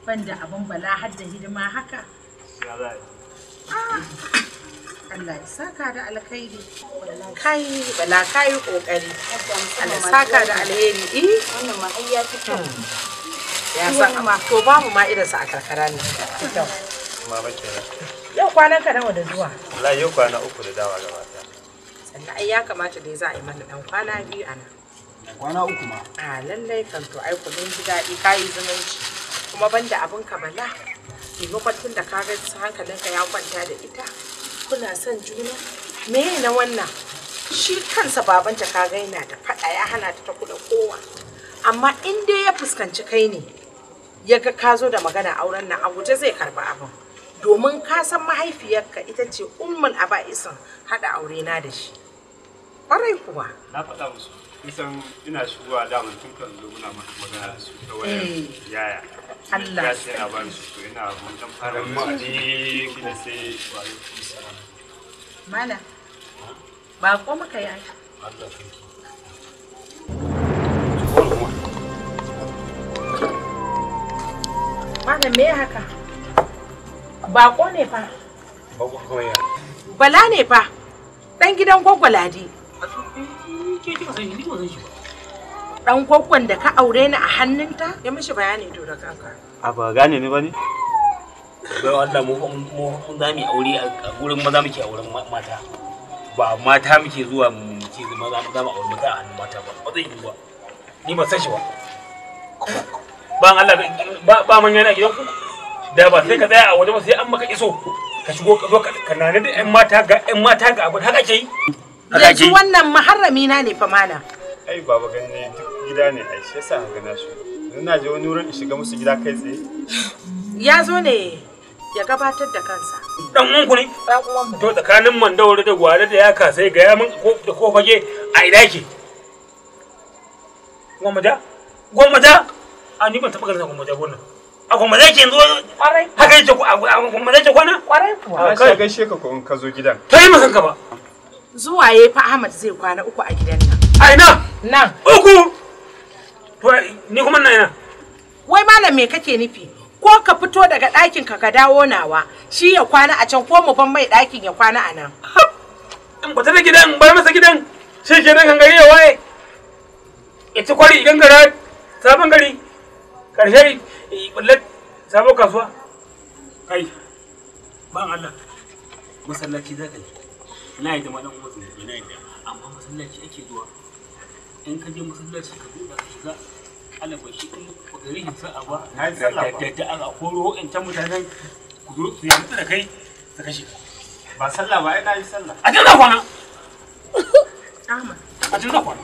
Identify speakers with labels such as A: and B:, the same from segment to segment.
A: Banda abin Bala har da hidima haka. Allah ya saka da alkhairi. Kai Bala kai kokari. Allah saka da alheri. Eh
B: wannan ma ai ya fi kyau.
A: Ya san amma to babu ma irin sa a karkara ne. Kyau.
C: Mama kenan.
A: Yau kwanan ka nawa da zuwa?
C: Wallahi yau kwana 3 da dawa gaba ɗaya.
A: Sannan ai ya kamata dai za a yi mana dan kwana 2 a nan.
D: Kwana 3 ma.
A: A lallai kan to ai ku mun ji daɗi ka yi zumunci. Kuma banda abin ka Bala, maimakon tun da ka ga hankalinka ya kwanta da ita, kuna son juna? Me na wannan? Shi kansa babanta ka ga yana da faɗa ya hana ta ta kula kowa. Amma in dai ya fuskanci kai ne, ya ga ka zo da magana auren nan a guje zai karɓi abin. Domin ka san mahaifiyarka ita ce ummul aba'isin haɗa aure na da shi. Ƙwarai kuwa.
C: Na faɗa musu. Nisan ina shigowa daman tun kan zo muna magana da su ta wayar yaya.
A: Allah.
C: Ya ce yana ba su to ina mun dan fara wani shi ne sai wa alaikum salam.
A: Malam. Ba ko muka yi ai.
D: Allah sarki.
A: Malam me haka? Bako ne fa.
D: Bako kawai ya.
A: Bala ne fa. Dan gidan Gwaggo Ladi. Dan gwaggon da ka aure ni a hannunta? Ya mishi bayani to da kanka.
C: A ba gane ni bane?
D: Bai Allah mu mu za mu aure a gurin maza muke auren mata. Ba mata muke zuwa mu ce maza za mu aure mata a hannun mata ba. Ba zai yi ba. Ni ba san shi ba. Ba Allah ba manya na gidan ku. Da ba sai ka tsaya a waje ba sai an maka iso. Ka shigo ka zo ka nane da ƴan mata ga ƴan mata ga abin haka ke yi.
A: Yanzu wannan maharrami na ne fa malam.
C: Ai baba gani ne duk gida ne ai shi yasa haka na shigo. Yanzu na je wani wurin in shiga musu gida kai tsaye.
A: Ya zo ne ya gabatar da kansa.
D: Dan uwanku ne?
A: Dan uwanmu.
D: To tsakanin Mandawari da Gwale da Yaka sai ga ya mun ko da ko fage a ina yake? Gwammaja? Gwammaja? A ni ban taɓa ganin Gwammaja wannan. A Gwammaja yake yanzu?
A: Kwarai.
D: Haka yake a Gwammaja yake kwana?
A: Kwarai kuwa.
C: Na sha gaishe ka ko in ka zo gidan.
D: To yi masan ka ba.
A: Zuwa ya fa Ahmad zai kwana 3 a gidan nan.
D: A ina?
A: Nan.
D: 3? To ni kuma na ina?
A: Wai malam me kake nufi? Ko ka fito daga ɗakin ka ka dawo nawa, shi ya kwana a can ko mu ban mai ɗakin ya kwana a nan.
D: In fita da gidan, in bar masa gidan, shi ke nan gari ya waye. Ya ci kwari gangara sabon gari. Karshe bullet sabon kasuwa. Kai, ban Allah. Masallaci za ka je. Na yadda ma dan uwansa ne, na yadda. Amma masallaci ake zuwa. In ka je masallaci ka buɗa ka shiga. Allah bai shi in ba ka rihin sa'a ba.
C: Na yi sallah ba.
D: Da aka koro wa'ancan mutanen ku zo su yi da kai su kashe ka.
C: Ba sallah ba ai na yi sallah.
D: A can za kwana.
A: Ahmad.
D: A can za kwana.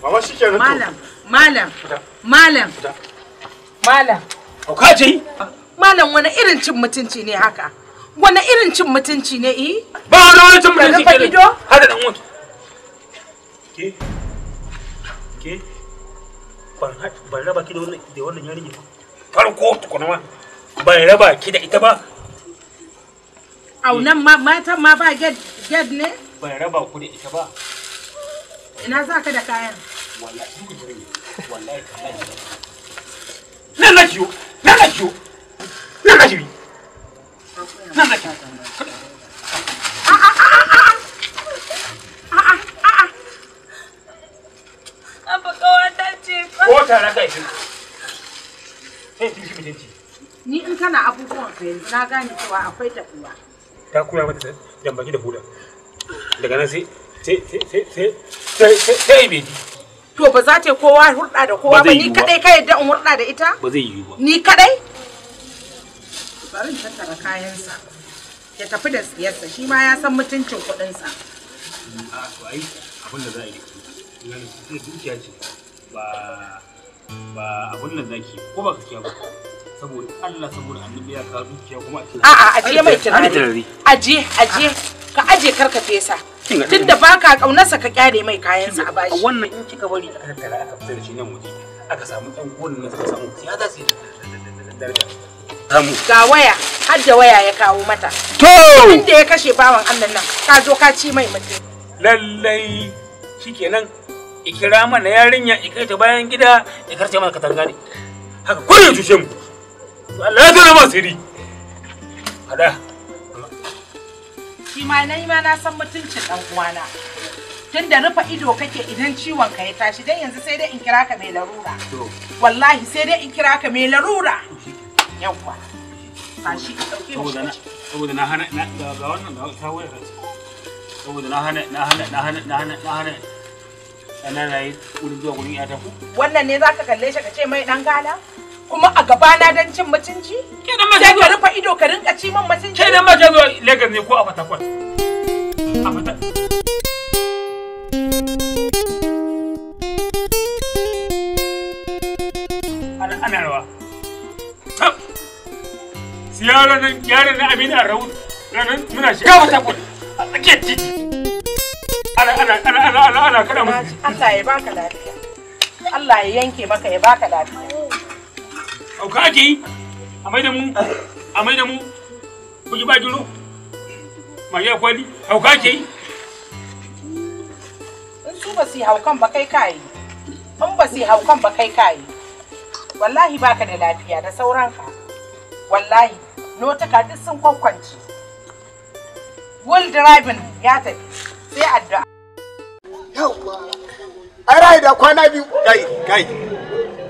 C: Mama shi kenan to.
A: Malam, malam, malam, malam.
D: Hauka ce?
A: Malam wani irin cin mutunci ne haka? Wani irin cin mutunci ne eh?
D: Ba wani wani cin mutunci
A: Ka rufe ido?
D: Har da ɗan uwanki. Ke? Ke? Ban raba ki da wannan yarinya ba. Farko tukuna ma. Ban raba ki da ita ba.
A: Au nan ma matan ma ba ged ne?
D: Ban raba ku da ita ba.
A: Ina za ka da kayan?
D: Wallahi duk jirin. Wallahi tallahi. Nan na ciyo. Nan na ciyo. Nan na ciyo. Nan na ciyo.
B: Abba ƙawata ce fa.
D: Ko tare ka isin. Sai kin shi mutunci.
A: Ni in kana abubuwan ka yanzu na gane cewa akwai tafiya.
D: Ta koya mata jambaki da huda. Daga nan sai sai sai sai sai sai sai beji.
A: To ba za ta yi kowa hurɗa da kowa ba ni
D: yiwu ba.
A: kadai ka yadda in hurɗa da ita?
D: Ba zai yiwu ba.
A: Ni kadai? Bari in tattara kayansa. Ya tafi da siyarsa shi ma ya san mutuncin kuɗinsa.
D: A to ai abin da za a yi da dukiya ce ba ba abin nan zaki ko ba gaskiya ba. Saboda Allah saboda annabi ya kawo dukiya kuma a ce.
A: A'a ajiye mai
D: Har da
A: turare.
D: turare.
A: Ajiye ajiye ka aje kar ka fesa.
D: Kin ga-
A: Tunda baka kaunarsa ka kyale mai kayansa a bashi.
D: Wannan in kika bari aka tattara aka fitar da shi nan waje aka samu ɗan gonan nan suka samu sai za su yi daraja. Samu.
A: Ga waya har da waya ya kawo mata.
D: To!
A: Inda ya kashe bawan Allah nan ka zo ka ci mai mutum.
D: Lallai shikenan ikira mana yarinya ikai ta bayan gida ikarce mana katanga ne. Haka ko ya cuce mu. To Allah ya tona masu sirri. Hada.
A: Shi ma nayi ma na san mutuncin dan uwana. Tunda rufe ido kake idan ciwon ka ya tashi dan yanzu sai dai in kira ka mai larura. Wallahi sai dai in kira ka mai larura. Yawwa. Tashi ka dauke mu.
D: Saboda na hana ga wannan ga ta wayar ce. Saboda na hana na hana na hana na hana na hana ana rayi wurin zuwa gurin yata ku.
A: Wannan ne zaka kalle shi ka ce mai dan gala? Kuma a gabana dan cin mutunci? Sai ka rufe ido ka rinka ci min mutunci?
D: Ke dan ma ka zo Lagos ne ko a Fatakwal? A Fatakwal. Ana rawa. Tab. Yaran nan yaran nan Aminu Arau ranan muna shiga Fatakwal a tsakiyar titi. Ana ana ana ana ana ana kada mu.
A: Allah ya baka lafiya. Allah ya yanke maka ya baka lafiya.
D: Auka ake yi a mai da mu kuji ba jiro magiya kwali hauka ake yi.
A: In su ba su yi haukan ba kai kayi, in ba su yi haukan ba kai kayi, wallahi baka da lafiya da sauranka, wallahi notuka duk sun kwakwance. Will driving ya tafi sai addu'a.
E: Yawwa, ai rahida kwana biyu.
F: Kai, kai.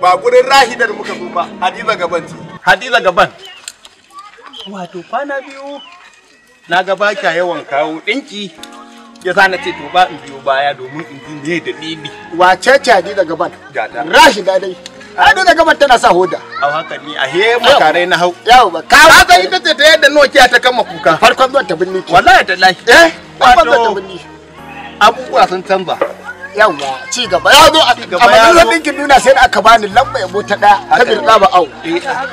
F: Ba gurin rahidar muka zo ba, Hadiza Gaban ce. Hadiza Gaban. Wato kwana biyu na ga ba kya yawan kawo ɗinki, ya sa na ce to ba in biyo baya domin in ji me dalili.
E: Wace ce Hadiza Gaban?
F: Gata.
E: Rashida dai. Hadiza Gaban tana sa hoda.
F: A haka ni a he makarai na hau.
E: Yau ba ka
F: san ita ce ta yadda Nokia ta kama kuka.
E: Farkon zuwan ta binni.
F: Wallahi tallahi.
E: Eh, farkon zuwan ta binni.
F: Abubuwa sun canza.
E: Yawwa, ci gaba ya zo a majalisar ɗinkin duniya sai da aka bani lamba yabo ta ɗaya ta birɗa ba awo.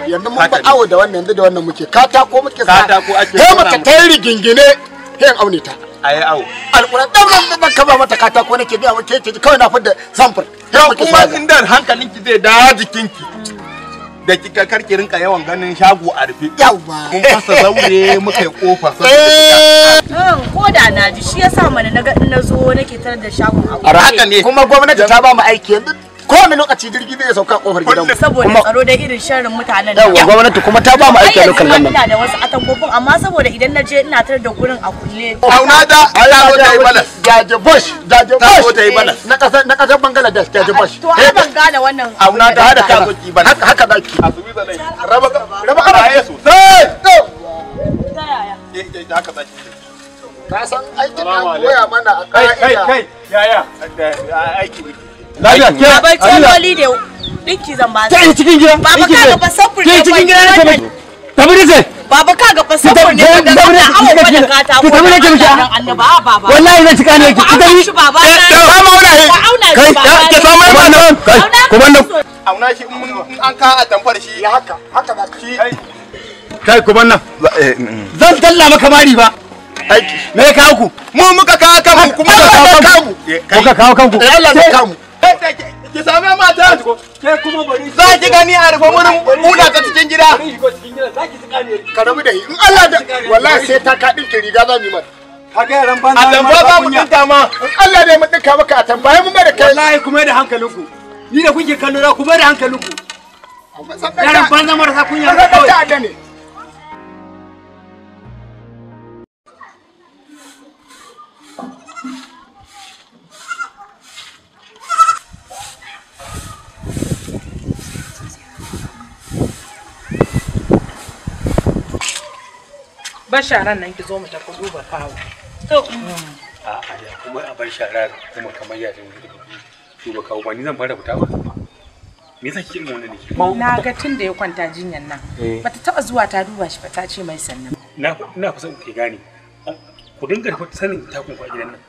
E: Yanzu mun ba awo da wannan yanzu da wannan muke katako muke sa.
F: Katako ake
E: He mace ta yi rigingine he in aune ta.
F: Ayi awo.
E: Alƙur'an ɗan ɗan ka ba mata katako nake biya muke ke kawai na fidda samfur.
F: Yau kuma inda hankalinki zai dawo jikinki. Da kika karki rinka yawan ganin shago a rufe.
E: Yawwa.
F: Mun fasa zaure muka yi kofa.
B: Ko da na ji shi yasa mana naga in na zo nake tarar da shagon a kulle.
F: Haka ne.
E: Kuma gwamnati ta ba mu aiki yanzu kowane lokaci jirgi zai sauka kofar gidanmu.
B: Saboda tsaro da irin sharrin mutanen
E: Yawwa gwamnati kuma ta ba mu aiki a lokal
B: government. Ina da wasu atamfofin amma saboda idan na je ina tarar da gurin a kulle.
F: Auna da ta zo ta yi balas.
E: Jaje Bush, Jaje
F: Ta zo
E: Bush.
F: ta yi balas.
E: Na kasar na kasar Bangladesh Jaje Bush.
B: To ai ban gane wannan.
F: Auna da ta zo ki balas.
E: Haka haka zaki.
F: A Switzerland. Raba
E: Raba kafa.
F: Raye sosai.
B: Ta yaya?
F: Eh, eh, haka zaki.
E: Ka san aikin an koya mana a
C: Kai kai
E: ka'ida.
C: kai yaya.
F: Aiki muke.
G: Lafiya ke
B: Baba teloli da dinki zan ba su.
G: Ke cikin gida.
B: Baba ka ga fa samfur
G: Ke
B: ne
G: cikin gida ne
B: wannan.
G: Tafi da ce.
B: Baba ka ga fa samfur ne
G: Ki
B: wanda
G: tafi
B: na
G: da-
B: awo
G: ki
B: fa da
G: tafi
B: katako.
G: ki tafi da ke miki.
B: Dan annaba a baba.
G: Wallahi zan cika ne ki.
B: Ku
G: Ki
B: auna shi baba na.
F: Ba ma wani
B: Ku auna shi
G: Kai,
B: baba
F: ke
B: na.
F: samu
G: Kuma nan. Kai,
B: Auna
G: kuma nan.
F: Auna shi in an ka a tamfar shi.
E: Ya haka, haka zaki.
G: Kai kuma nan. Zan talla maka mari ba.
E: Aiki.
G: Me ya kawo ku?
F: Mu muka kawo kanmu kuma
E: Allah
F: muka
E: ya
F: kawo
E: kamu.
G: Kuka kawo kanku.
E: Eh, Allah ya kamu.
F: Ki same mata.
C: Ke kuma bari
F: Za ki gani a rufe wurin buɗa ta cikin gida.
C: bari shigo cikin gida zaki tsika ne.
E: Ka rabu da shi. In Allah da wallahi sai ta ka dinki riga za mu yi mata.
C: Ka ga yaran banza.
F: A tamfa za mu dinka ma.
E: In Allah ne mun dinka maka a tambaye mu mai da kai.
C: Wallahi kuma da hankalinku. Ni da kuke kallo na kuma da hankalinku. Yaran banza marasa kunya.
E: Mun san ɗan ta'adda ne.
A: Bar sharan nan ki zo mu tafi duba kawo.
B: To
D: A'a da kuma a bar shara kuma kamar ya tafi duba kawo ba ni zan fara fita ba. Me yasa kike irin wannan ne?
A: Na ga tun da ya kwanta jinyan nan. Bata taba zuwa ta duba shi ba ta ce mai sannan.
D: Na ina fa son ku gane. Ku dinga sanin takun ku a gidan nan.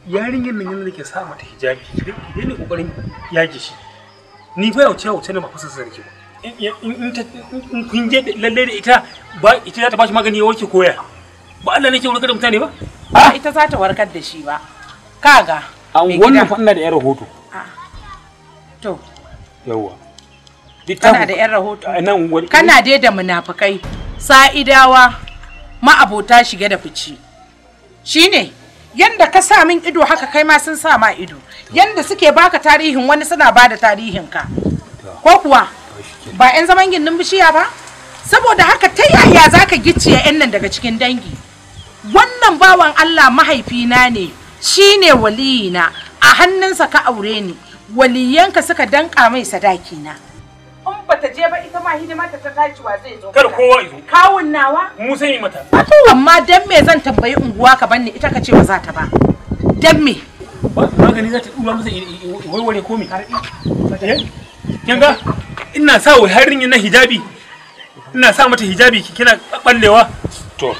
D: Yarinyar nan yanzu nake sa mata hijabi ki daina kokarin yage shi. Ni fa yauce yauce ne ba fasa sarki ba. In kun je lalle da ita ba ita za ta bashi magani ya warke koya. Ba Allah ne ke warkar da mutane ba?
A: Ba ita za ta warkar da shi ba. Kaga.
D: An
A: mai
D: wannan
A: gida.
D: fa ina da yar rahoto.
A: To,
D: Yawwa.
A: kana da yan rahoto.
D: Nan wani
A: Kana dai da munafukai, sa'idawa, ma'abota shige da fici. Shine yanda ka sa min ido haka kai ma sun sa ma ido. Yanda suke baka tarihin wani suna bada tarihin ka. Ko kuwa? Ba 'yan zaman gindin bishiya ba? Saboda haka ta yaya za ka gicciye 'yan nan daga cikin dangi? Wannan bawan Allah mahaifina ne, shi ne waliyina, a hannunsa ka aure ni, waliyanka suka danka mai sadakina. In bata je ba ita ma hidima ta tashi wa zai zo.
D: Kar kowa izo.
A: Kawun nawa?
D: Mu sai yi mata.
A: Amma dan me zan tambayi unguwa ka banni ita ka ce ba za ta ba? Dan me?
D: Magani za ta dura masa warware ko me? Kin ga ina sa wa harin na hijabi. Ina sa mata hijabi kina ballewa.
C: To.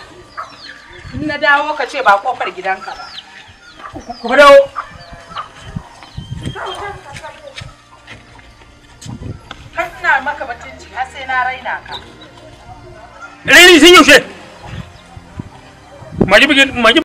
A: In na dawo ka ce ba kofar gidanka ba.
D: Ku dawo.
A: Har ina maka mutunci har sai na raina ka.
D: Raini sun yaushe. Magi